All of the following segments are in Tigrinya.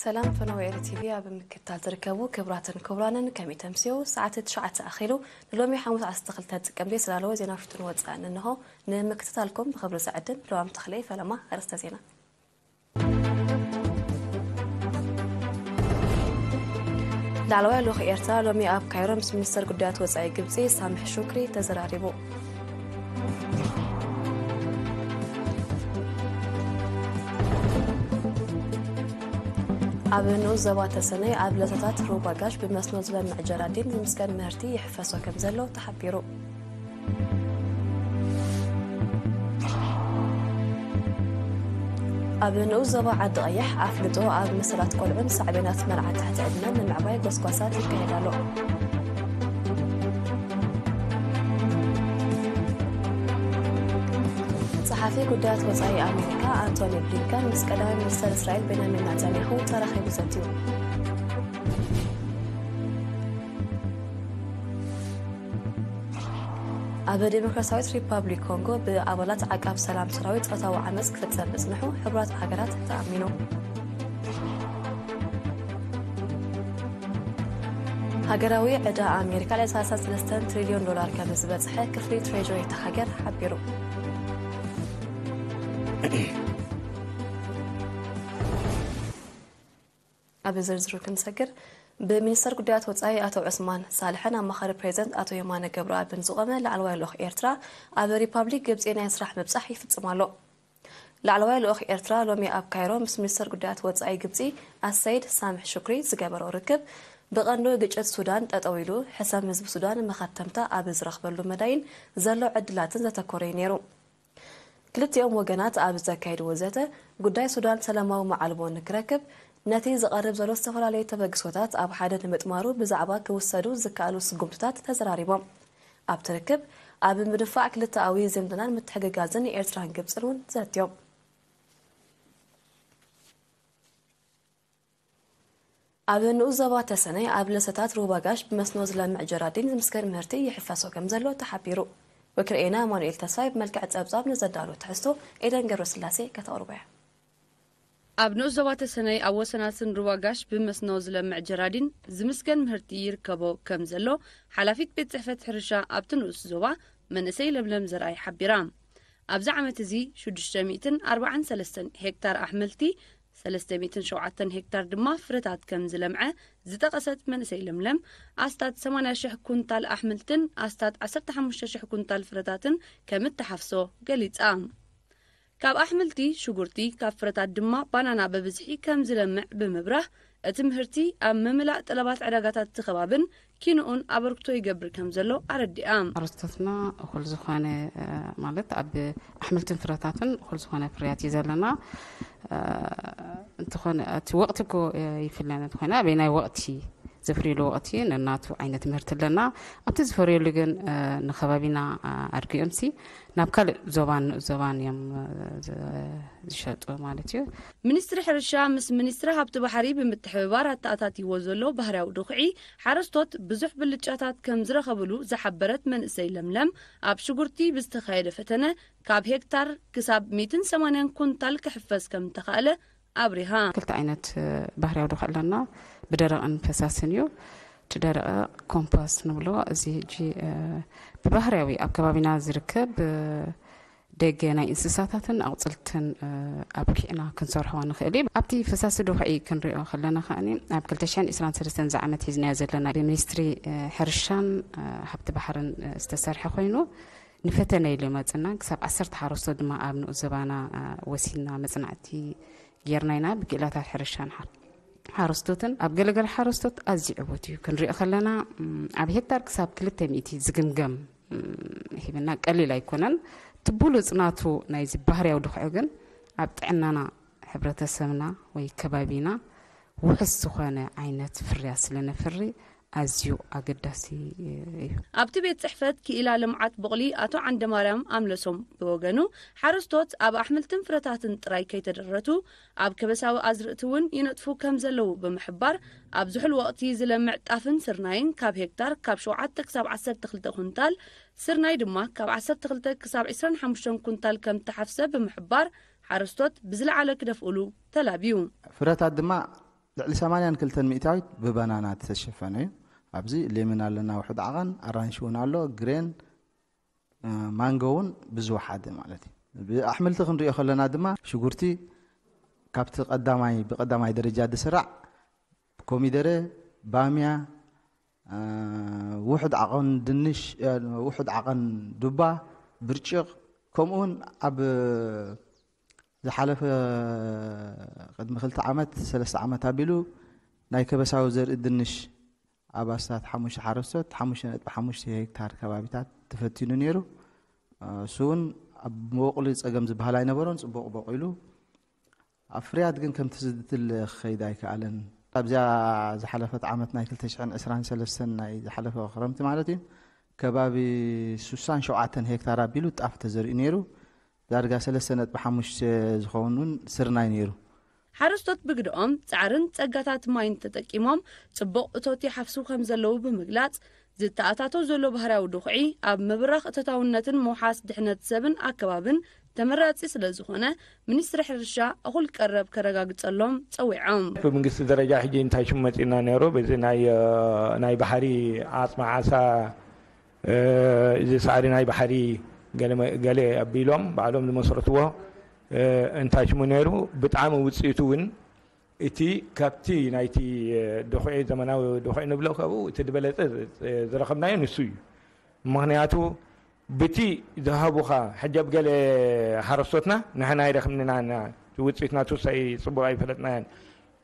ሰላም ፈነወ ኤሪ ቲቪ ኣብ ምክትታል ትርከቡ ክቡራትን ክቡራንን፣ ከመይ ተምስዮ? ሰዓት ትሽዓተ ኣኺሉ። ንሎሚ ሓሙስ ዓሰርተ ክልተ ጥቅምቲ ዝተዳለወ ዜና ውሽጥን ወጻእን እንሆ። ንምክትታልኩም ብኽብሪ ዝዕድም ለዋም ተኽለ። ፈለማ ኣርእስተ ዜና። ላዕለዋይ ልኡኽ ኤርትራ ሎሚ ኣብ ካይሮ ምስ ሚኒስተር ጉዳያት ወጻኢ ግብጺ ሳምሕ ሹክሪ ተዘራሪቡ። ኣብ ንኡስ ዞባ ተሰነይ ኣብ ለታታት ሩባ ጋሽ ብመስኖ ዝለምዕ ጀራዲን ዝምስገን ምህርቲ ይሕፈሶ ከም ዘሎ ተሓቢሩ። ኣብ ንኡስ ዞባ ዓዲ ቀይሕ ኣፍልጦ ኣብ መሰላት ቆልዑን ሳዕቤናት መርዓ ትሕቲ ዕድመን ንምዕባይ ጎስጓሳት ይካየድ ኣሎ። ጸሓፊ ጉዳያት ወጻኢ ኣሜሪካ ኣንቶኒ ብሊንከን ምስ ቀዳማይ ሚኒስተር እስራኤል ቤንያሚን ናታንያሁ ተራኺቡ ዘትዩ። ኣብ ዴሞክራሲያዊት ሪፓብሊክ ኮንጎ ብኣባላት ዓቃብ ሰላም ሰራዊት ጾታዊ ዓመጽ ክፍጸም ምጽንሑ ሕቡራት ሃገራት ተኣሚኑ። ሃገራዊ ዕዳ ኣሜሪካ ልዕሊ ሰላሳ ሰለስተ ትሪልዮን ዶላር ከም ዝበጽሐ ክፍሊ ትሬጀሪ እታ ሃገር ሓቢሩ። ኣብ ዝርዝሩ ክንሰግር፣ ብሚኒስተር ጉዳያት ወጻኢ ኣቶ ዑስማን ሳልሕን ኣማኻሪ ፕሬዚደንት ኣቶ የማነ ገብረኣብን ዝቖመ ላዕለዋይ ልኡኽ ኤርትራ ኣብ ሪፓብሊክ ግብጺ ናይ ስራሕ ምብጻሕ ይፍጽም ኣሎ። ላዕለዋይ ልኡኽ ኤርትራ ሎሚ ኣብ ካይሮ ምስ ሚኒስተር ጉዳያት ወጻኢ ግብጺ ኣሰይድ ሳምሕ ሹክሪ ዝገበሮ ርክብ፣ ብቐንዱ ግጭት ሱዳን ጠጠው ኢሉ፣ ሕሰም ህዝቢ ሱዳን መኸተምታ ኣብ ዝረኽበሉ መዳይን ዘሎ ዕድላትን ዘተኮረ እዩ ነይሩ። ክልቲኦም ወገናት ኣብ ዘካየድዎ ዘተ፣ ጉዳይ ሱዳን ሰላማዊ መዓልቦ ንክረክብ፣ ነቲ ዝቐርብ ዘሎ ዝተፈላለዩ ተበግሶታት ኣብ ሓደ ንምጥማሩ ብዛዕባ ክውሰዱ ዝከኣሉ ስጉምትታት ተዘራሪቦም። ኣብቲ ርክብ፣ ኣብ ምድንፋዕ ክልተኣዊ ዝምድናን ምትሕግጋዝን ኤርትራን ግብጽን እውን ዘትዮም። ኣብ ንኡስ ዞባ ተሰነይ ኣብ ለሰታት ሩባ ጋሽ ብመስኖ ዝለምዕ ጀራዲን ዝምስገን ምህርቲ ይሕፈሶ ከም ዘሎ ተሓቢሩ። ወኪልኤና ኣማኑኤል ተስፋይ ብመልክዕ ጸብጻብ ንዘዳሎ ትሕዝቶ ኤደን ገብረስላሴ ከተቕርቦ እያ። ኣብ ንኡስ ዞባ ተሰነይ ኣብ ወሰናስን ሩባ ጋሽ ብመስኖ ዝለምዕ ጀራዲን ዝምስገን ምህርቲ ይርከቦ ከም ዘሎ ሓላፊት ቤት ጽሕፈት ሕርሻ ኣብቲ ንኡስ ዞባ መንእሰይ ለምለም ዘርኣይ ሓቢራ። ኣብዚ ዓመት እዚ ሽዱሽተ ሚእትን ኣርባዓን ሰለስተን ሄክታር ኣሕምልቲ፣ ሰለስተ ሚእትን ሸውዓተን ሄክታር ድማ ፍረታት ከም ዝለምዐ ዝጠቐሰት መንእሰይ ለምለም፣ ኣስታት ሰማንያ ሽሕ ኩንታል ኣሕምልትን ኣስታት ዓሰርተ ሓሙሽተ ሽሕ ኩንታል ፍረታትን ከም እተሓፍሶ ገሊጻ። ካብ ኣሕምልቲ ሽጉርቲ፣ ካብ ፍረታት ድማ ባናና ብብዝሒ ከም ዝለምዕ ብምብራህ፣ እቲ ምህርቲ ኣብ ምምላእ ጠለባት ዕዳጋታት እቲ ከባብን ኪንኡን ኣበርክቶ ይገብር ከም ዘሎ ኣረዲኣ። ሓረስቶትና እኹል ዝኾነ፣ እ፣ ማለት ኣብ ኣሕምልትን ፍረታትን እኹል ዝኾነ ፍርያት እዩ ዘለና። እ፣ እንተኾነ እቲ ወቕቲ እኮ፣ እ፣ ይፍለ፣ እንተኾነ ኣበይ ናይ ወቕቲ ዘፍርዩሉ ወቕቲ ነናቱ ዓይነት ምህርቲ ኣለና። ኣብቲ ዝፈርየሉ ግን፣ እ፣ ንከባቢና፣ እ፣ ኣድጊኦምሲ ናብ ካልእ ዞባን ንኡስ ዞባን እዮም፣ እ፣ ዝ-፣ ዝሸጡ ማለት እዩ። ሚኒስትሪ ሕርሻ ምስ ሚኒስትሪ ሃብቲ ባሕሪ ብምትሕብባር ኣተኣታትይዎ ዘሎ ባህርያዊ ድኹዒ፣ ሓረስቶት ብዙሕ ብልጫታት ከም ዝረኸብሉ ዝሓበረት መንእሰይ ለምለም፣ ኣብ ሽጉርቲ ብዝተኻየደ ፈተነ ካብ ሄክታር ክሳብ ሚእትን ሰማንያን ኩንታል ክሕፈስ ከም እተኻእለ ኣብሪሃ። ክልተ ዓይነት፣ እ፣ ባህርያዊ ድኹዒ ኣለና፣ ብደረቕን ፈሳስን እዩ። እቲ ደረቕ ኮምፖስት ንብሎ፣ እዚ ሕጂ፣ እ፣ ብባህርያዊ ኣብ ከባቢና ዝርከብ፣ እ፣ ደገ ናይ እንስሳታትን ኣቑጽልትን፣ እ፣ ኣብኪዕና ክንሰርሖ ንኽእል እዩ። ኣብቲ ፈሳሲ ድኹዒ ክንሪኦ ከለና ከኣኒ፣ ኣብ ክልተ ሽሕን ዕስራን ሰለስተን ዝዓመት ሒዝናዮ ዘለና ብሚኒስትሪ፣ እ፣ ሕርሻን፣ እ፣ ሃብቲ ባሕርን፣ እ፣ ዝተሰርሐ ኮይኑ፣ ንፈተነ ኢሉ መጽና። ክሳብ ዓሰርተ ሓረስቶት ድማ ኣብ ንኡስ ዞባና፣ እ፣ ወሲድና መጽናዕቲ ጌርና ኢና። ብክኢላታት ሕርሻን ሓ-፣ ሓረስቶትን ኣብ ገለገለ ሓረስቶት ኣዝዩ ዕዉት እዩ። ክንሪኦ ከለና፣ ም፣ ኣብ ሄክታር ክሳብ ክልተ ሚእቲ ዝግምገም፣ ም፣ ሂብና ቀሊል ኣይኮነን። እቲ ብሉጽ ናቱ ናይዚ ባህርያዊ ድኹዒ ግን ኣብ ጥዕናና፣ ሕብረተሰብና ወይ ከባቢና ውሑስ ዝኾነ ዓይነት ፍርያት ስለ ነፍሪ ኣዝዩ ኣገዳሲ እዩ። ኣብቲ ቤት ጽሕፈት ክኢላ ልምዓት ቡቕሊ ኣቶ ዓንደማርያም ኣምለሶም ብወገኑ፣ ሓረስቶት ኣብ ኣሕምልትን ፍረታትን ጥራይ ከይተደረቱ ኣብ ከበሳዊ ኣዝርእቲ እውን ይነጥፉ ከም ዘለዉ ብምሕባር፣ ኣብ ዝሑል ወቕቲ ዝለምዕ ጣፍን ስርናይን ካብ ሄክታር ካብ ሸውዓተ ክሳብ ዓሰርተ ክልተ ኩንታል፣ ስርናይ ድማ ካብ ዓሰርተ ክልተ ክሳብ ዕስራን ሓሙሽተን ኩንታል ከም እተሓፍሰ ብምሕባር፣ ሓረስቶት ብዝለዓለ ክደፍኡሉ ተላብዩ። ፍረታት ድማ ልዕሊ ሰማንያን ክልተን ሚእታዊት ብበናና ዝተሸፈነ እዩ። ኣብዚ ሌመን ኣለና፣ ውሑድ ዓቐን ኣራንሺ እውን ኣሎ፣ ግሬን፣ እ፣ ማንጎ እውን ብዝወሓደ ማለት እዩ። ብኣሕምልቲ ክንሪኦ ከለና ድማ ሽጉርቲ ካብቲ ቀዳማይ፣ ብቀዳማይ ደረጃ ዝስራዕ፣ ኮሚደረ፣ ባምያ፣ እ፣ ውሑድ ዓቐን ድንሽ፣ እ፣ ውሑድ ዓቐን ዱባ፣ ብርጭቕ፣ ከምኡውን ኣብ ዝሓለፈ ቅድሚ ክልተ ዓመት፣ ሰለስተ ዓመት ኣቢሉ ናይ ከበሳዊ ዘርኢ ድንሽ ኣብ ኣስታት ሓሙሽተ ሓረስቶት ሓሙሽተ ነጥቢ ሓሙሽተ ሄክታር ከባቢታት ተፈቲኑ ነይሩ። እሱ እውን ኣብ መበቆሊ ጸገም ዝበሃል ኣይነበሮን፣ ጽቡቕ በቂሉ። ኣብ ፍርያት ግን ከምቲ ዝድለ ክኸይድ ኣይከኣለን። ኣብዚኣ ዝሓለፈት ዓመት ናይ ክልተ ሽሕን ዕስራን ሰለስተን ናይ ዝሓለፈ ክረምቲ ማለት እዩ፣ ከባቢ ስሳን ሸውዓተን ሄክታር ኣቢሉ ጣፍ ተዘሪኡ ነይሩ። ዳርጋ ሰለስተ ነጥቢ ሓሙሽተ ዝኸውን እውን ስርናይ ነይሩ። ሓረስቶት ብግደኦም ጻዕርን ጸጋታት ማይን ተጠቂሞም ጽቡቕ እቶት ይሓፍሱ ከም ዘለዉ ብምግላጽ፣ ዝተኣታቶ ዘሎ ባህርያዊ ድኹዒ ኣብ ምብራኽ እቶታውነትን ምውሓስ ድሕነት ሰብን ኣከባብን ተመራጺ ስለ ዝኾነ፣ ሚኒስትሪ ሕርሻ እኹል ቀረብ ከረጋግጸሎም ጸዊዖም። ብመንግስቲ ደረጃ ሕጂ እንታይ ሽም መጺና ነይሩ? በዚ ናይ፣ እ፣ ናይ ባሕሪ ዓጽሚ ዓሳ፣ እ፣ እዚ ሳዕሪ ናይ ባሕሪ ገለ መ-፣ ገለ ኣቢሎም ባዕሎም ዝመስረትዎ፣ እ፣ እንታይ ሽሙ ነይሩ? ብጣዕሚ ውጽኢቱ እውን እቲ ካብቲ ናይቲ፣ እ፣ ድኹዒ፣ ዘመናዊ ድኹዒ ንብሎ ካብኡ እቲ ዝበለጸ፣ እ፣ ዝረኸብናዮ ንሱ እዩ። ምኽንያቱ ብቲ ዝሃቡኻ፣ ሕጂ ኣብ ገለ ሓረስቶትና ንሕና ኣይረኽብንና ኢና፣ ውጽኢት ናቱ ሳይ ጽቡቕ ኣይፈለጥናዮን።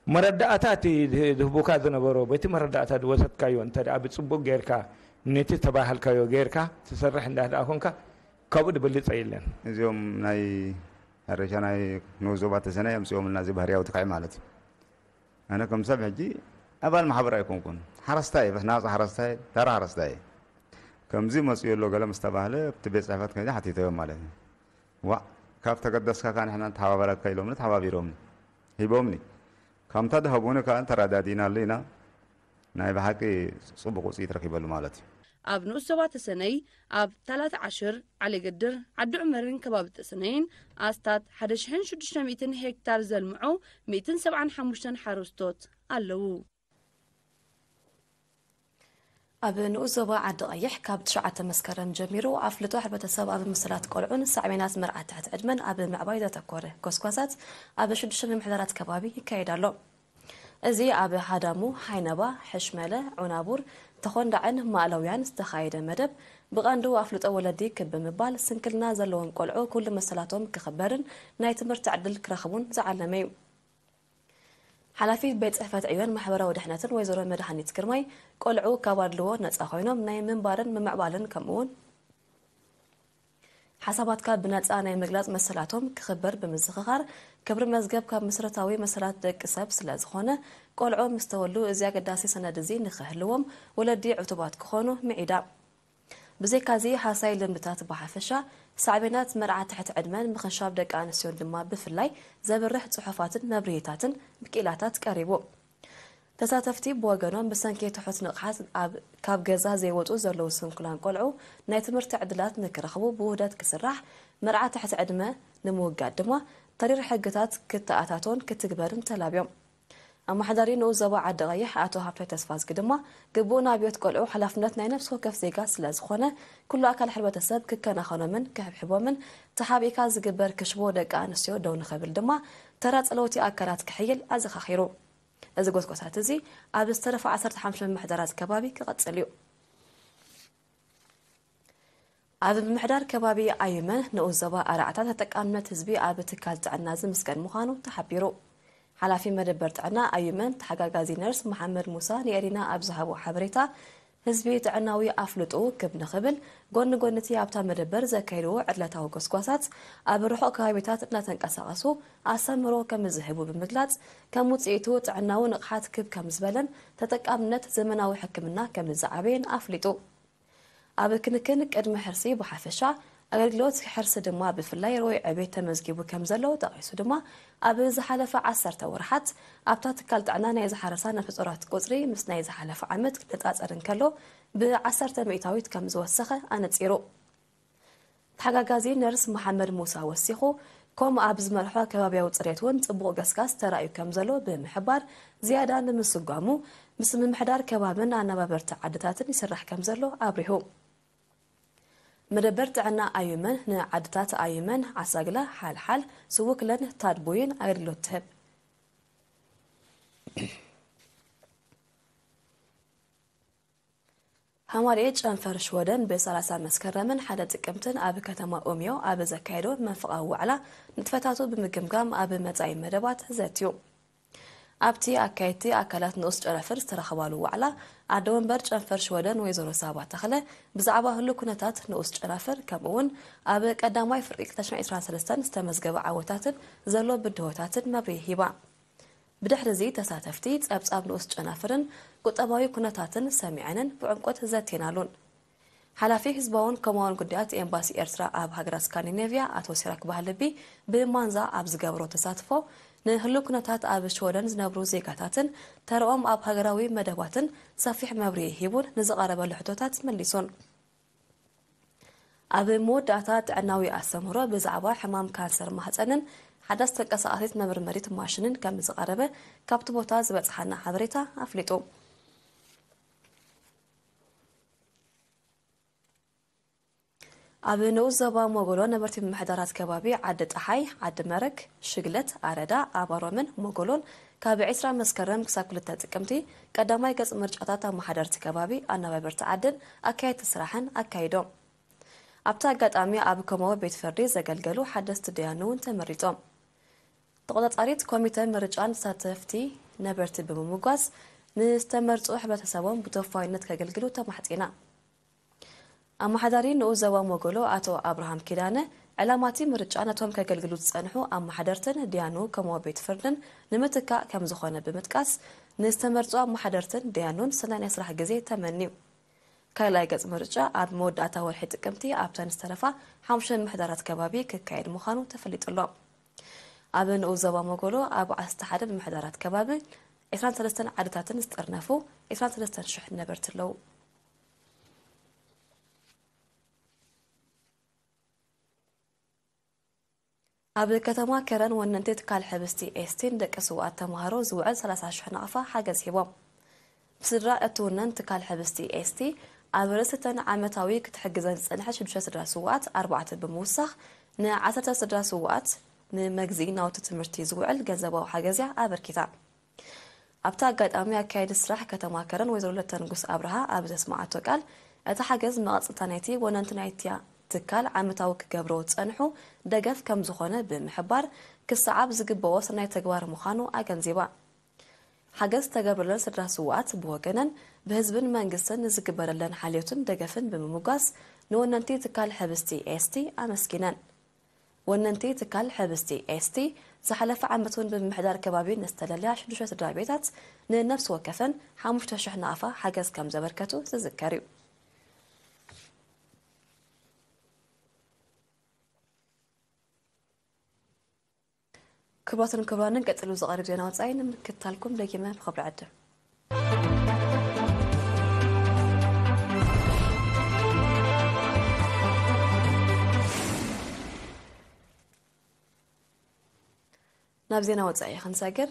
መረዳእታ እቲ ዝህ-፣ ዝህቡካ ዝነበሮ፣ በቲ መረዳእታ ዝወሰድካዮ እንተ ደኣ ብጽቡቕ ጌርካ፣ ነቲ ተባሃልካዮ ጌርካ ትሰርሕ እንዳ ደኣ ኮንካ፣ ካብኡ ዝበልጸ የለን። እዚኦም ናይ ሕርሻ ናይ ንኡስ ዞባ ተሰነይ ኣምጺኦምልና እዚ ባህርያዊ ትካዒ ማለት እዩ። ኣነ ከም ሰብ ሕጂ ኣባል ማሕበር ኣይኮንኩን። ሓረስታይ እየ፣ ናጻ ሓረስታይ፣ ተራ ሓረስታይ እየ። ከምዚ መጺኡ ኣሎ ገለ ምስ ተባህለ፣ ኣብቲ ቤት ጽሕፈት ከይደ ሓቲተዮም ማለት እዩ። ዋእ፣ ካብ ተገደስካ ከኣ ንሕና ንተሓባበረካ ኢሎምኒ፣ ተሓባቢሮምኒ፣ ሂቦምኒ። ከምታ ድሃቡኒ ከኣ ተረዳዲእናሉ ኢና። ናይ ብሓቂ ጽቡቕ ውጽኢት ረኺበሉ ማለት እዩ። ኣብ ንኡስ ዞባ ተሰነይ፣ ኣብ ታላት ዓሽር፣ ዓሊ ግድር፣ ዓዲ ዑመርን ከባቢ ተሰነይን ኣስታት ሓደ ሽሕን ሽዱሽተ ሚእትን ሄክታር ዘልምዑ ሚእትን ሰብዓን ሓሙሽተን ሓረስቶት ኣለዉ። ኣብ ንኡስ ዞባ ዓዲ ቀይሕ ካብ ትሽዓተ መስከረም ጀሚሩ ኣፍልጦ ሕብረተሰብ ኣብ ምስላት ቆልዑን ሳዕቤናት መርዓት ትሕቲ ዕድመን ኣብ ምዕባይ ዘተኮረ ጎስጓሳት ኣብ ሽዱሽተ ምምሕዳራት ከባቢ ይካየድ ኣሎ። እዚ ኣብ ሃዳሙ፣ ሃይነባ፣ ሕሽመለ፣ ዑናቡር፣ ተኾንዳዕን ማእለውያን ዝተኻየደ መደብ፣ ብቐንዱ ኣፍልጦ ወለዲ ክብ ብምባል ስንክልና ዘለዎም ቆልዑ ኩሉ መሰላቶም ክኽበርን ናይ ትምህርቲ ዕድል ክረኽቡን ዝዓለመ እዩ። ሓላፊ ቤት ጽሕፈት ዕዮን ማሕበራዊ ድሕነትን ወይዘሮ መድሃኒት ግርማይ፣ ቆልዑ ካብ ኣድልዎ ነጻ ኮይኖም ናይ ምንባርን ምምዕባልን ከምኡውን ሓሳባትካ ብነጻ ናይ ምግላጽ መሰላቶም ክኽበር ብምዝኽኻር፣ ክብሪ መዝገብ ካብ መሰረታዊ መሰላት ደቂ ሰብ ስለ ዝኾነ፣ ቆልዑ ምስ ተወልዱ እዚ ኣገዳሲ ሰነድ እዚ ንኽህልዎም ወለዲ ዕቱባት ክኾኑ ምዒዳ። ብዘይካዚ፣ ሃሳይ ልምድታት ብሓፈሻ፣ ሳዕቤናት መርዓ ትሕቲ ዕድመን ምኽንሻብ ደቂ ኣንስትዮን ድማ ብፍላይ ዘብርህ ጽሑፋትን መብርሂታትን ብክኢላታት ቀሪቡ። ተሳተፍቲ ብወገኖም፣ ብሰንኪ ትሑት ንቕሓት ኣብ፣ ካብ ገዛ ዘይወጹ ዘለዉ ስንኩላን ቆልዑ ናይ ትምህርቲ ዕድላት ንክረኽቡ ብውህደት ክስራሕ፣ መርዓ ትሕቲ ዕድመ ንምውጋድ ድማ ተሪር ሕግታት ክተኣታቶን ክትግበርን ተላብዮም። ኣመሓዳሪ ንኡስ ዞባ ዓዲ ቀይሕ ኣቶ ሃብታይ ተስፋዝጊ ድማ፣ ግቡእ ንኣብዮት ቆልዑ ሓላፍነት ናይ ነፍሲ ወከፍ ዜጋ ስለ ዝኾነ፣ ኩሉ ኣካል ሕብረተሰብ ክከናኸኖምን ክሕብሕቦምን ተሓቢእካ ዝግበር ክሽቦ ደቂ ኣንስትዮ ደው ንኽብል ድማ ተራ ጸለውቲ ኣካላት ክሕይል ኣዘኻኺሩ። እዚ ጎስጓሳት እዚ ኣብ ዝተረፈ ዓሰርተ ሓሙሽተ ምምሕዳራት ከባቢ ክቐጽል እዩ። ኣብ ምምሕዳር ከባቢ ኣዩመን ንኡስ ዞባ ኣርዓታ ተጠቃምነት ህዝቢ ኣብ ትካል ጥዕና ዝምስገን ምዃኑ ተሓቢሩ። ሓላፊ መደበር ጥዕና ኣዩመን ተሓጋጋዚ ነርስ መሓመድ ሙሳ ንኤሪና ኣብ ዝሃቦ ሓበሬታ፣ ህዝቢ ጥዕናዊ ኣፍልጦ ክብ ንኽብል፣ ጎኒ ጎኒ እቲ ኣብታ መደበር ዘካየድዎ ዕለታዊ ጎስጓሳት፣ ኣብ ርሑቕ ከባቢታት እናተንቀሳቐሱ ኣስተምህሮ ከም ዝህቡ ብምግላጽ፣ ከም ውጽኢቱ ጥዕናዊ ንቕሓት ክብ ከም ዝበለን ተጠቃምነት ዘመናዊ ሕክምና ከም ዝዓበየን ኣፍሊጡ። ኣብ ክንክን ቅድመ ሕርሲ ብሓፈሻ፣ ኣገልግሎት ሕርሲ ድማ ብፍላይ ርኡይ ዕቤት ተመዝጊቡ ከም ዘሎ ጠቒሱ ድማ፣ ኣብ ዝሓለፈ ዓሰርተ ወርሓት ኣብታ ትካል ጥዕና ናይ ዝሓረሳ ነፍሰ ጾራት ቁጽሪ ምስ ናይ ዝሓለፈ ዓመት ክነጻጸር እንከሎ፣ ብዓሰርተ ሚእታዊት ከም ዝወሰኸ ኣነጺሩ። ተሓጋጋዚ ነርስ መሓመድ ሙሳ ወሲኹ፣ ከምኡ ኣብ ዝመርሖ ከባብያዊ ጽሬት እውን ጽቡቕ ገስጋስ ተራእዩ ከም ዘሎ ብምሕባር፣ ዝያዳ ንምስጓሙ ምስ ምምሕዳር ከባብን ኣነባበርቲ ዓድታትን ይስራሕ ከም ዘሎ ኣብሪሁ። መደበር ጥዕና ኣዩመን ንዓድታት ኣዩመን፣ ዓሳግላ፣ ሓልሓል፣ ስውክለን ታድቦይን ኣገልግሎት ትህብ። ሃማርኤ ጨንፈር ሽወደን ብ30 መስከረምን ሓደ ጥቅምትን ኣብ ከተማ ኡምዮ ኣብ ዘካየዶ መንፈቓዊ ዋዕላ፣ ንጥፈታቱ ብምግምጋም ኣብ መጻኢ መደባት ዘትዩ። ኣብቲ ኣካየድቲ ኣካላት ንኡስ ጨረፍር ዝተረኸባሉ ዋዕላ፣ ኣደ ወንበር ጨንፈር ሽወደን ወይዘሮ ሳባ ተኽለ ብዛዕባ ህሉ ኩነታት ንኡስ ጨናፍር፣ ከምኡ እውን ኣብ ቀዳማይ ፍርቂ ክልተ ሽሕን ዕስራን ሰለስተን ዝተመዝገበ ዓወታትን ዘሎ ብድሆታትን መብርሂ ሂባ። ብድሕሪ እዚ ተሳተፍቲ ጸብጻብ ንኡስ ጨናፍርን ቁጠባዊ ኩነታትን ሰሚዐንን ብዕምቆት ዘቴናሉን። ሓላፊ ህዝባውን ኮማውን ጉዳያት ኤምባሲ ኤርትራ ኣብ ሃገራት ስካንዲኔቭያ ኣቶ ሲራክ ባህልቢ ብማንዛ ኣብ ዝገበሮ ተሳትፎ፣ ንህሉ ኩነታት ኣብ ሽወደን ዝነብሩ ዜጋታትን ተረኦም ኣብ ሃገራዊ መደባትን ሰፊሕ መብርሂ ሂቡን ንዝቐረበሉ ሕቶታት መሊሱን። ኣብ መወዳእታ ጥዕናዊ ኣስተምህሮ ብዛዕባ ሕማም ካንሰር ማህጸንን ሓዳስ ተንቀሳቓሲት መመርመሪት ማሽንን ከም ዝቐረበ ካብቲ ቦታ ዝበጽሓና ሓበሬታ ኣፍሊጡ። ኣብ ንኡስ ዞባ ሞጎሎ ነበርቲ ምምሕዳራት ከባቢ ዓዲ ጠሓይ፣ ዓዲ መረክ፣ ሽግለት፣ ኣረዳ፣ ኣባሮምን ሞጎሎን ካብ ዕስራ መስከረም ክሳብ ክልተ ጥቅምቲ ቀዳማይ ገጽ ምርጫታት ኣመሓደርቲ ከባቢ፣ ኣነባበርቲ ዓድን ኣካየድቲ ስራሕን ኣካይዶም። ኣብቲ ኣጋጣሚ ኣብ ኮመቦ ቤት ፍርዲ ዘገልገሉ ሓደስቲ ደያኑ እውን ተመሪጾም። ተቖጻጻሪት ኮሚተ ምርጫን ተሳተፍቲ ነበርቲ ብምምጓስ፣ ንዝተመርጹ ሕብረተሰቦም ብተወፋይነት ከገልግሉ ተማሕጺና። ኣመሓዳሪ ንኡስ ዞባ ሞጎሎ ኣቶ ኣብርሃም ኪዳነ፣ ዕላማቲ ምርጫ ነቶም ከገልግሉ ዝጸንሑ ኣመሓደርትን ደያኑ ከምኡ ቤት ፍርድን ንምትካእ ከም ዝኾነ ብምጥቃስ፣ ንዝተመርጹ ኣመሓደርትን ደያኑን ሰናይ ናይ ስራሕ ግዜ ተመንዩ። ካልኣይ ገጽ ምርጫ ኣብ መወዳእታ ወርሒ ጥቅምቲ ኣብተን ዝተረፋ ሓሙሽተ ምምሕዳራት ከባቢ ክካየድ ምዃኑ ተፈሊጡ ኣሎ። ኣብ ንኡስ ዞባ ሞጎሎ ኣብ ዓሰርተ ሓደ ምምሕዳራት ከባቢ ዕስራን ሰለስተን ዓድታትን ዝጥርነፉ ዕስራን ሰለስተን ሽሕ ነበርቲ ኣለዉ። ኣብ ከተማ ከረን ወነንቲ ትካል ሕብስቲ ኤስቲ ንደቂ ስውኣት ተምሃሮ ዝውዕል ሰላሳ ሽሕ ናቕፋ ሓገዝ ሂቦም። ብስድራ እትውነን ትካል ሕብስቲ ኤስቲ ኣብ ርእሲ እተን ዓመታዊ ክትሕግዘን ዝጸንሐት ሽዱሽተ ስድራ ስውኣት ኣርባዕተ ብምውሳኽ ንዓሰርተ ስድራ ስውኣት ንመግዝኢ ናውቲ ትምህርቲ ዝውዕል ገንዘባዊ ሓገዝያ ኣበርኪታ። ኣብቲ ኣጋጣሚ ኣካየዲ ስራሕ ከተማ ከረን ወይዘሮ ለተንጉስ ኣብርሃ ኣብ ዘስመዓቶ ቃል፣ እቲ ሓገዝ መቐጸልታ ናይቲ ወነንቲ ናይቲያ ትካል ዓመታዊ ክገብሮ ዝጸንሑ ደገፍ ከም ዝኾነ ብምሕባር፣ ክሰዓብ ዝግበኦ ሰናይ ተግባር ምዃኑ ኣገንዚባ። ሓገዝ ዝተገብረለን ስድራ ስውኣት ብወገነን ብህዝብን መንግስትን ንዝግበረለን ሓልዮትን ደገፍን ብምምጓስ፣ ንወነንቲ ትካል ሕብስቲ ኤስቲ ኣመስጊነን። ወነንቲ ትካል ሕብስቲ ኤስቲ፣ ዝሓለፈ ዓመት እውን ብምምሕዳር ከባቢ ንዝተለልያ ሽዱሽተ ስድራ ቤታት ንነፍሲ ወከፈን ሓሙሽተ ሽሕ ናቕፋ ሓገዝ ከም ዘበርከቱ ዝዝከር እዩ። ክቡራትን ክቡራንን፣ ቀጺሉ ዝቐርብ ዜና ወጻኢ ንምክትታልኩም ደጊመ ብኽብሪ ዕድም። ናብ ዜና ወጻኢ ክንሰግር፣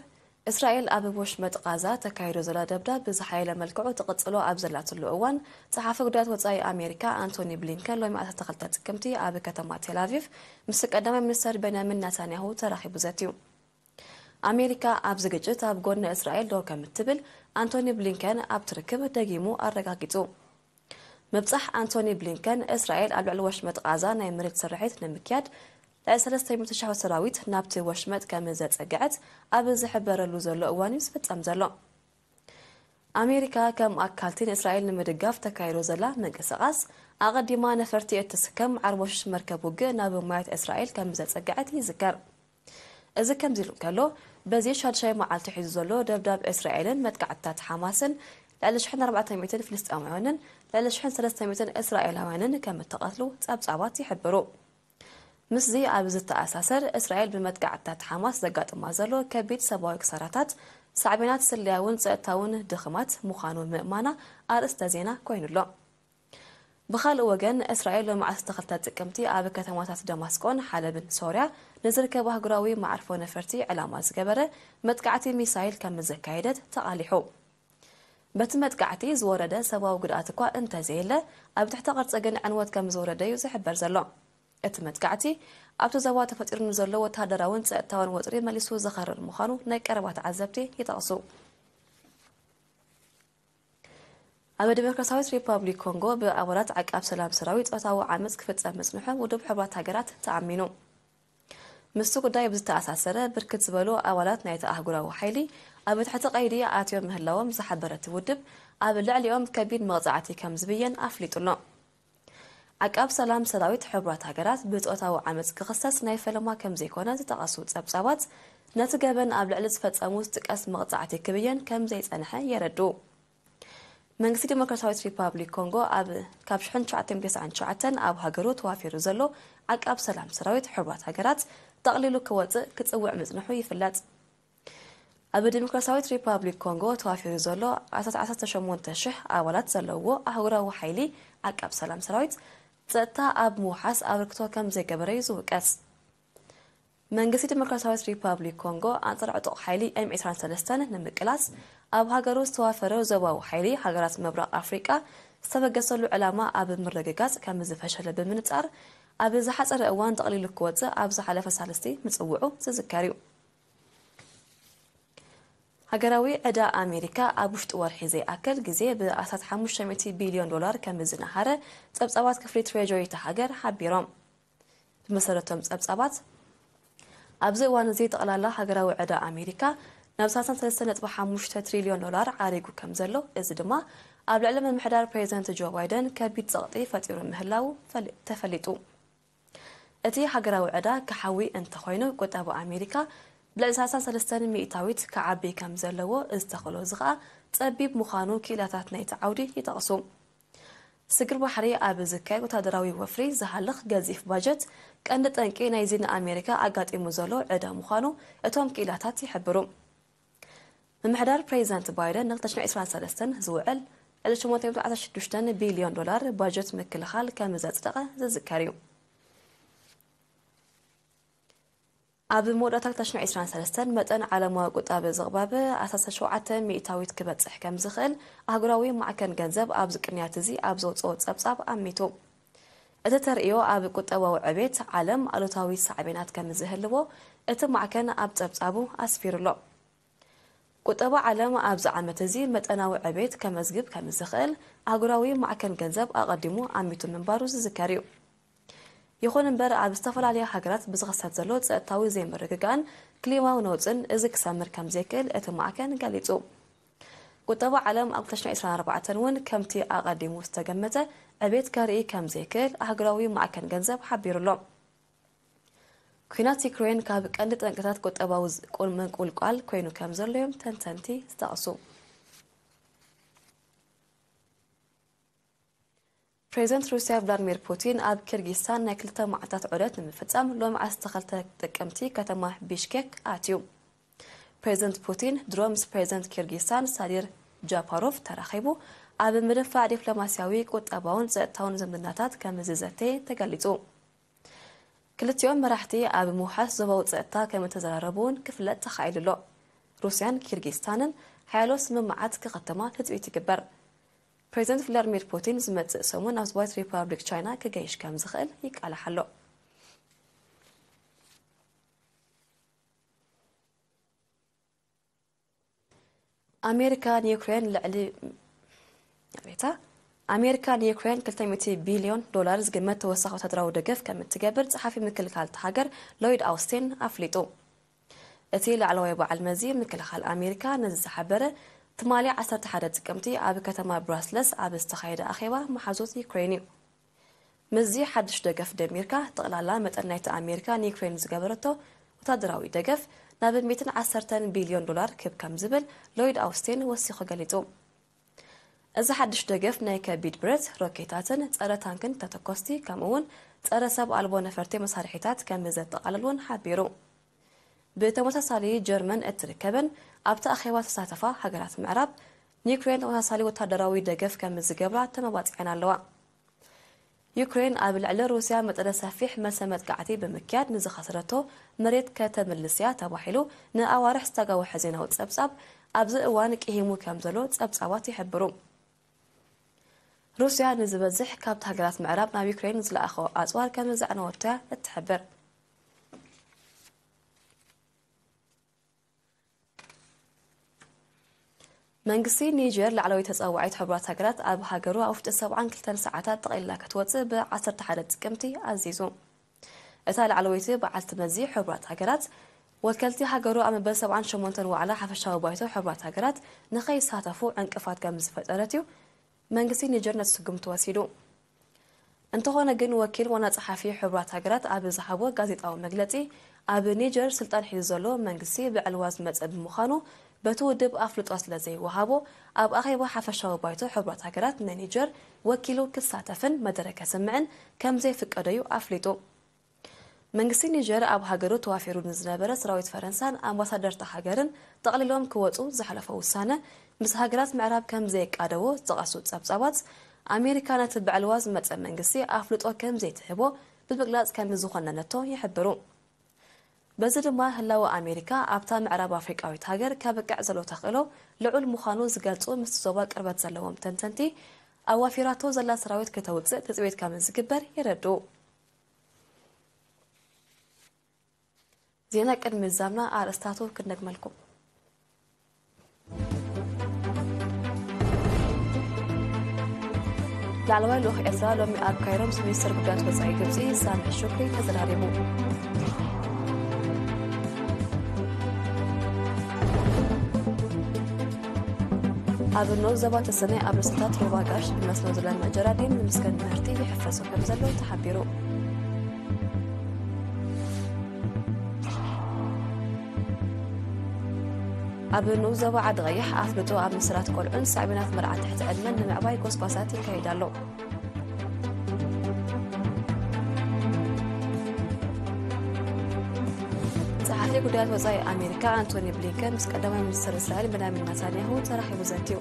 እስራኤል ኣብ ወሽመጥ ቃዛ ተካይዶ ዘላ ደብዳብ ብዝሓየለ መልክዑ ትቕጽሎ ኣብ ዘላትሉ እዋን፣ ጸሓፊ ጉዳያት ወጻኢ ኣሜሪካ ኣንቶኒ ብሊንከን ሎሚ ዓሰርተ ክልተ ጥቅምቲ ኣብ ከተማ ቴል ኣቪቭ ምስ ቀዳማይ ሚኒስተር ቤንያሚን ናታንያሁ ተራኺቡ ዘትዩ። ኣሜሪካ ኣብዚ ግጭት ኣብ ጎኒ እስራኤል ደው ከም እትብል ኣንቶኒ ብሊንከን ኣብቲ ርክብ ደጊሙ ኣረጋጊጹ። ምብጻሕ ኣንቶኒ ብሊንከን፣ እስራኤል ኣብ ልዕሊ ወሽመጥ ቃዛ ናይ መሬት ስርሒት ንምክያድ ልዕሊ ሰለስተ ሚእቲ ሽሕ ሰራዊት ናብቲ ወሽመጥ ከም ዘጸግዐት ኣብ ዝሕበረሉ ዘሎ እዋን እዩ ዝፍጸም ዘሎ። ኣሜሪካ ከም ኣካልቲ ንእስራኤል ንምድጋፍ ተካይዶ ዘላ ምንቅስቓስ፣ ኣቐዲማ ነፈርቲ እትስከም ዓርቦሽሽ መርከብ ውግእ ናብ ማያት እስራኤል ከም ዘጸግዐት ይዝከር። እዚ ከምዚ ኢሉ እንከሎ፣ በዚ ሻድሻይ መዓልቲ ሒዙ ዘሎ ደብዳብ እስራኤልን መጥቃዕትታት ሓማስን፣ ልዕሊ ሽሕን ኣርባዕተ ሚእትን ፍልስጤማውያንን ልዕሊ ሽሕን ሰለስተ ሚእትን እስራኤላውያንን ከም እተቐትሉ ጸብጻባት ይሕብሩ። ምስዚ ኣብ ዝተኣሳሰር፣ እስራኤል ብመጥቃዕትታት ሓማስ ዘጋጥማ ዘሎ ከቢድ ሰብኣዊ ክሳራታት፣ ሳዕቤናት ስለያውን ጸጥታውን ድኽማት ምዃኑ ምእማና ኣርእስተ ዜና ኮይኑ ኣሎ። ብኻልእ ወገን፣ እስራኤል ሎሚ ዓሰርተ ክልተ ጥቅምቲ ኣብ ከተማታት ደማስቆን ሓለብን ሶርያ ንዝርከቡ ኣህጉራዊ መዓርፎ ነፈርቲ ዕላማ ዝገበረ መጥቃዕቲ ሚሳይል ከም ዘካየደት ተቓሊሑ። በቲ መጥቃዕቲ ዝወረደ ሰብኣዊ ጉድኣት እኳ እንተዘየለ፣ ኣብ ትሕተ ቅርጺ ግን ዕንወት ከም ዝወረደ እዩ ዝሕበር ዘሎ። እቲ መጥቃዕቲ ኣብቲ ዞባ ተፈጢሩ ንዘሎ ወተሃደራውን ጸጥታውን ወጥሪ መሊሱ ዘኸርር ምዃኑ ናይ ቀረባ ተዓዘብቲ ይጠቕሱ። ኣብ ዲሞክራሲያዊት ሪፓብሊክ ኮንጎ ብኣባላት ዓቃብ ሰላም ሰራዊት ጾታዊ ዓመጽ ክፍጸም ምጽንሑ ውድብ ሕቡራት ሃገራት ተኣሚኑ። ምስቲ ጉዳይ ብዝተኣሳሰረ፣ ብርክት ዝበሉ ኣባላት ናይቲ ኣህጉራዊ ሓይሊ ኣብ ትሕቲ ቀይዲ ኣትዮም ምህላዎም ዝሓበረ እቲ ውድብ፣ ኣብ ልዕሊኦም ከቢድ መቕጻዕቲ ከም ዝብየን ኣፍሊጡ ኣሎ። ዓቃብ ሰላም ሰራዊት ሕቡራት ሃገራት ብጾታዊ ዓመጽ ክኽሰስ ናይ ፈለማ ከም ዘይኮነ ዝጠቐሱ ጸብጻባት፣ ነቲ ገበን ኣብ ልዕሊ ዝፈጸሙ ዝጥቀስ መቕጻዕቲ ክብየን ከም ዘይጸንሐ የረድኡ። መንግስቲ ዲሞክራሲያዊት ሪፓብሊክ ኮንጎ ኣብ ካብ ሽሕን ትሽዓተ ሚእትን ተስዓን ትሽዓተን ኣብ ሃገሩ ተዋፊሩ ዘሎ ዓቃብ ሰላም ሰራዊት ሕቡራት ሃገራት ጠቕሊሉ ክወጽእ ክጽውዕ ምጽንሑ ይፍለጥ። ኣብ ዲሞክራሲያዊት ሪፓብሊክ ኮንጎ ተዋፊሩ ዘሎ ኣስታት ዓሰርተ ሸሞንተ ሽሕ ኣባላት ዘለዎ ኣህጉራዊ ሓይሊ ዓቃብ ሰላም ሰራዊት ጸጥታ ኣብ ምውሓስ ኣበርክቶ ከም ዘይገበረ እዩ ዝውቀስ። መንግስቲ ዲሞክራሲያዊት ሪፓብሊክ ኮንጎ ኣንጻር ዕጡቕ ሓይሊ ኤም ዕስራን ሰለስተን ንምቅላስ ኣብ ሃገሩ ዝተዋፈረ ዞባዊ ሓይሊ ሃገራት ምብራቕ ኣፍሪቃ ዝተበገሰሉ ዕላማ ኣብ ምርግጋጽ ከም ዝፈሸለ ብምንጻር፣ ኣብ ዝሓጸረ እዋን ጠቕሊሉ ክወጽእ ኣብ ዝሓለፈ ሳልስቲ ምጽውዑ ዝዝከር እዩ። ሃገራዊ ዕዳ ኣሜሪካ ኣብ ውሽጢ ወርሒ ዘይኣክል ግዜ ብኣስታት ሓሙሽተ ሚእቲ ቢልዮን ዶላር ከም ዝነሃረ ጸብጻባት ክፍሊ ትሬጀሪ እታ ሃገር ሓቢሮም። ብመሰረቶም ጸብጻባት፣ ኣብዚ እዋን እዚ ጠቕላላ ሃገራዊ ዕዳ ኣሜሪካ ናብ ሰላሳ ሰለስተ ነጥቢ ሓሙሽተ ትሪልዮን ዶላር ዓሪጉ ከም ዘሎ፣ እዚ ድማ ኣብ ልዕሊ ምምሕዳር ፕሬዚደንት ጆ ባይደን ከቢድ ጸቕጢ ፈጢሩ ምህላዉ ፈሊ-፣ ተፈሊጡ። እቲ ሃገራዊ ዕዳ ክሓዊ እንተኾይኑ፣ ቁጠባ ኣሜሪካ ብልዕሊ ሰላሳ ሰለስተ ሚእታዊት ክዓቢ ከም ዘለዎ ዝተኽእሎ እዚ ኸኣ ጸቢብ ምዃኑ ክኢላታት ናይቲ ዓውዲ ይጠቕሱ። ስግር ባሕሪ ኣብ ዝካየድ ወታደራዊ ወፍሪ ዝሃልኽ ገዚፍ ባጀት ቀንዲ ጠንቂ ናይዚ ንኣሜሪካ ኣጋጢሙ ዘሎ ዕዳ ምዃኑ እቶም ክኢላታት ይሕብሩ። ምምሕዳር ፕሬዚዳንት ባይደን ንክልተ ሽሕን ዕስራን ሰለስተን ዝውዕል ልዕሊ ሸሞንተ ሚእቲ ዓሰርተ ሽዱሽተ ቢልዮን ዶላር ባጀት ምክልኻል ከም ዘጽደቐ ዝዝከር እዩ። ኣብ መወዳእታ ክልተ ሽሕን ዕስራን ሰለስተን መጠን ዓለማዊ ቁጠባዊ ዝቕባበ ኣስታት ሸውዓተ ሚእታዊት ክበጽሕ ከም ዝኽእል ኣህጉራዊ ማዕከን ገንዘብ ኣብዚ ቅንያት እዚ ኣብ ዘውጽኦ ጸብጻብ ኣሚቱ። እቲ ተርእዮ ኣብ ቁጠባዊ ዕቤት ዓለም ኣሉታዊ ሳዕቤናት ከም ዝህልዎ እቲ ማዕከን ኣብ ጸብጻቡ ኣስፊሩ ኣሎ። ቁጠባ ዓለም ኣብዚ ዓመት እዚ መጠናዊ ዕቤት ከመዝግብ ከም ዝኽእል ኣህጉራዊ ማዕከን ገንዘብ ኣቐዲሙ ኣሚቱ ምንባሩ ዝዝከር እዩ። ይኹን እምበር፣ ኣብ ዝተፈላለያ ሃገራት ብዝኽሰት ዘሎ ጸጥታዊ ዘይምርግጋእን ክሊማዊ ነውጽን እዚ ክሰምር ከም ዘይክእል እቲ ማዕከን ገሊጹ። ቁጠባ ዓለም ኣብ ክልተ ሽሕን ዕስራን ኣርባዕተን እውን ከምቲ ኣቐዲሙ ዝተገመተ ዕቤት ከርኢ ከም ዘይክእል ኣህጉራዊ ማዕከን ገንዘብ ሓቢሩ ኣሎ። ኲናት ዩክሬን ካብ ቀንዲ ጠንቅታት ቁጠባዊ ዝ-፣ ቁል-፣ ምንቁልቋል ኮይኑ ከም ዘሎ እዮም ተንተንቲ ዝጠቕሱ። ፕሬዚደንት ሩስያ ቭላድሚር ፑቲን ኣብ ኪርጊስታን ናይ ክልተ መዓልታት ዑደት ንምፍጻም ሎሚ ዓሰርተ ክልተ ጥቅምቲ ከተማ ቢሽኬክ ኣትዩ። ፕሬዚደንት ፑቲን ድሮ ምስ ፕሬዚደንት ኪርጊስታን ሳዲር ጃፓሮቭ ተራኺቡ ኣብ ምድንፋዕ ዲፕሎማስያዊ፣ ቁጠባውን ጸጥታውን ዝምድናታት ከም ዝዘተየ ተገሊጹ። ክልቲኦም መራሕቲ ኣብ ምውሓስ ዞባዊ ጸጥታ ከም እተዘራረቡ እውን ክፍለጥ ተኻኢሉ ኣሎ። ሩስያን ኪርጊስታንን ሓያሎ ስምምዓት ክኸተማ ትጽቢት ይግበር። ፕሬዚደንት ቭላድሚር ፑቲን ዝመጽእ ሰሙን ኣብ ዞባዊት ሪፓብሊክ ቻይና ክገይሽ ከም ዝኽእል ይቃላሕ ኣሎ። ኣሜሪካ ንዩክሬን ልዕሊ፣ ይቕሬታ፣ ኣሜሪካ ንዩክሬን ክልተ ሚእቲ ቢልዮን ዶላር ዝግመት ተወሳኺ ወታደራዊ ደገፍ ከም እትገብር ጸሓፊ ምክልኻል እታ ሃገር ሎይድ ኣውስቲን ኣፍሊጡ። እቲ ላዕለዋይ በዓል መዚ ምክልኻል ኣሜሪካ ነዚ ዝሓበረ ትማሊ ዓሰርተ ሓደ ጥቅምቲ ኣብ ከተማ ብራስለስ ኣብ ዝተኻየደ ኣኼባ መሓዙት ዩክሬን እዩ። ምስዚ ሓድሽ ደገፍ ደሚርካ፣ ጠቕላላ መጠን ናይቲ ኣሜሪካ ንዩክሬን ዝገበረቶ ወታደራዊ ደገፍ ናብ ሚእትን ዓሰርተን ቢልዮን ዶላር ክብ ከም ዝብል ሎይድ ኣውስቲን ወሲኹ ገሊጹ። እዚ ሓድሽ ደገፍ ናይ ከቢድ ብረት፣ ሮኬታትን ጸረ ታንክን ተተኮስቲ፣ ከምኡ እውን ጸረ ሰብ ኣልቦ ነፈርቲ መሳርሒታት ከም ዘጠቓልል እውን ሓቢሩ። ብተመሳሳሊ፣ ጀርመን እትርከበን ኣብቲ ኣኼባ ዝተሳተፋ ሃገራት ምዕራብ፣ ንዩክሬን ተመሳሳሊ ወታደራዊ ደገፍ ከም ዝገብራ ተመባጺዐን ኣለዋ። ዩክሬን ኣብ ልዕሊ ሩስያ መጠነ ሰፊሕ መልሰ መጥቃዕቲ ብምክያድ ንዝኸሰረቶ መሬት ከተምልስ እያ ተባሂሉ ንኣዋርሕ ዝተጋወሐ ዜናዊ ጸብጻብ ኣብዚ እዋን ቅሂሙ ከም ዘሎ ጸብጻባት ይሕብሩ። ሩስያ ንዝበዝሕ ካብቲ ሃገራት ምዕራብ ናብ ዩክሬን ዝለኣኾ ኣጽዋር ከም ዘዕነወቶ እያ እትሕብር። መንግስቲ ኒጀር ላዕለወይ ተጸዋዒት ሕቡራት ሃገራት ኣብ ሃገሩ ኣብ ውሽጢ ሰብዓን ክልተን ሰዓታት ጠቕሊላ ክትወጽእ ብ ዓሰርተ ሓደ ጥቅምቲ ኣዚዙ። እታ ላዕለወይቲ በዓልቲ መዚ ሕቡራት ሃገራት ወከልቲ ሃገሩ ኣብ መበል ሰብዓን ሸሞንተን ዋዕላ ሓፈሻዊ ባይቶ ሕቡራት ሃገራት ንኸይሳተፉ ዕንቅፋት ከም ዝፈጠረት እዩ መንግስቲ ኒጀር ነቲ ስጉምቲ ወሲዱ። እንተኾነ ግን ወኪል ዋና ጸሓፊ ሕቡራት ሃገራት ኣብ ዝሃቦ ጋዜጣዊ መግለጺ ኣብ ኒጀር ስልጣን ሒዙ ዘሎ መንግስቲ ብዕልዋ ዝመጸ ብምዃኑ በቲ ውድብ ኣፍልጦ ስለ ዘይወሃቦ ኣብ ኣኼባ ሓፈሻዊ ባይቶ ሕቡራት ሃገራት ንኒጀር ወኪሉ ክሳተፍን መደረ ከስምዕን ከም ዘይፍቀዶ እዩ ኣፍሊጡ። መንግስቲ ኒጀር ኣብ ሃገሩ ተዋፊሩ ንዝነበረ ሰራዊት ፈረንሳን ኣምባሳደርታ ሃገርን ጠቕሊሎም ክወጹ ዝሓለፎ ውሳነ ምስ ሃገራት ምዕራብ ከም ዘይቃደዎ ዝጠቐሱ ጸብጻባት ኣሜሪካ ነቲ ብዕልዋ ዝመጸ መንግስቲ ኣፍልጦ ከም ዘይትህቦ ብምግላጽ ከም ዝኾነነቶ ይሕብሩ። በዚ ድማ ህላወ ኣሜሪካ ኣብታ ምዕራብ ኣፍሪቃዊት ሃገር ከብቅዕ ዘሎ ተኽእሎ ልዑል ምዃኑ ዝገልጹ ምስቲ ዞባ ቅርበት ዘለዎም ተንተንቲ ኣዋፊራቶ ዘላ ሰራዊት ከተውጽእ ትጽቢት ከም ዝግበር የረድኡ። ዜና ቅድሚ ምዛምና ኣርእስታቱ ክንደግመልኩም። ላዕለዋይ ልኡኽ ኤርትራ ሎሚ ኣብ ካይሮ ምስ ሚኒስትር ጉዳያት ወጻኢ ግብጺ ሳምሕ ሹክሪ ተዘራሪቡ። ኣብ ንኡስ ዞባ ተሰነይ ኣብ ርእስታት ሩባ ጋሽ ብመስኖ ዝለምዕ ጀራዲን ንምስከን ምህርቲ ይሕፈሶ ከም ዘሎ ተሓቢሩ። ኣብ ንኡስ ዞባ ዓዲ ቀይሕ ኣፍልጦ ኣብ ምስራት ቆልዑን ሳዕቤናት መርዓ ትሕቲ ዕድመን ንምዕባይ ጎስጓሳት ይካየድ ኣሎ። ጸሓፊ ጉዳያት ወጻኢ ኣሜሪካ ኣንቶኒ ብሊንከን ምስ ቀዳማይ ሚኒስትር እስራኤል ቤንያሚን ናታንያሁ ተራኺቡ ዘትዩ።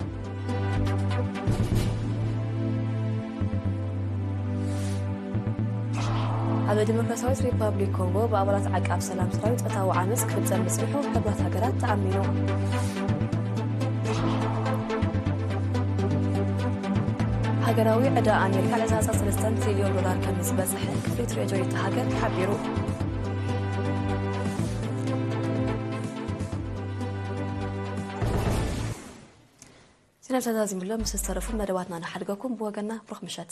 ኣብ ዲሞክራሲያዊት ሪፓብሊክ ኮንጎ ብኣባላት ዓቃብ ሰላም ሰራዊት ጾታዊ ዓመጽ ክፍጸም ምጽንሑ ሕብራት ሃገራት ተኣሚኑ። ሃገራዊ ዕዳ ኣሜሪካ ዕስራ ሰለስተ ትሪልዮን ዶላር ከም ዝበጽሐ ክፍሊት ሬጅዮ እታ ሃገር ተሓቢሩ። ዜና ተዛዚምሎም ምስ ዝተረፉ መደባትና ንሓድገኩም ብወገና ብሩኽ ምሸት።